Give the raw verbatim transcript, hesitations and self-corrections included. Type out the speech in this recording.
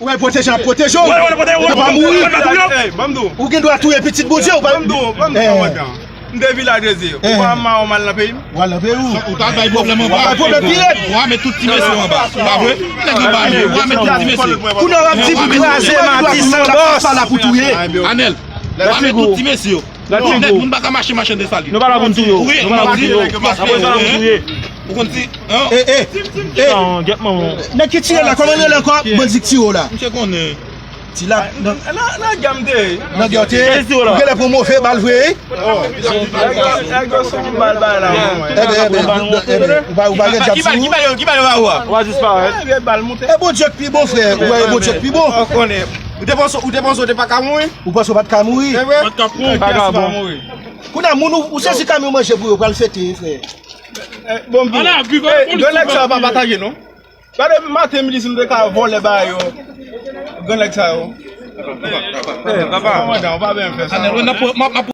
Ou wè pwoteje ap pwoteje w. Ou pa mouri. Ou gen dwa touye pitit Bondye, ou pa. M te vilaj Jezi. Ou pa mawon mal nan peyi m. Ou al nan peyi ou. Ou ta bay pwoblèm anba. Bay pwoblèm pi rèd. Ou a met tout ti mesye anba. Pa vre? Nèg anba yo. Ou a met tout ti mesye. Kounye a w ap di pou kraze Matis Sanbòs. Anèl. Ou a met tout ti mesye yo. Gad figi w. Moun pa ka mache machann de sali. Nou pa la pou n touye w. Nou pa la pou n touye w. Apre sa la pou n touye. Ou konn si. Eh, eh, eh. Nèg ki tire la, kòman l rele ankò? Bandi k tire w la. Misye konnen. Ti la, nan, nan gè m te ye. Nan gè w te ye? Ou genlè pran move bal vre, wi. Nèg yo sou bal bay la. Eben, eben, eben, ou pa, ou pa gen djab sou ou? Ki bal yo, ki bal yo ba ou a? Ou a disparèt. E Bondye k pi bon, frè. Ou wè, e Bondye k pi bon. Ou konnen. Ou te panse, ou te panse ou te pa ka mouri? Ou panse w pa t ka mouri? E vre? Pa t ka mouri. Pa ka bon. Kounye a, moun ou, ou sezi kòm yon manje pou yo, pral fete, frè. Bon, bon. Ala, viv. Grann nèg sa yo pa pataje, non. Gade maten, midi, si m te ka vòlè ba yo. Grann nèg sa yo. Papa. Kòmandan, ou pa byen fè sa.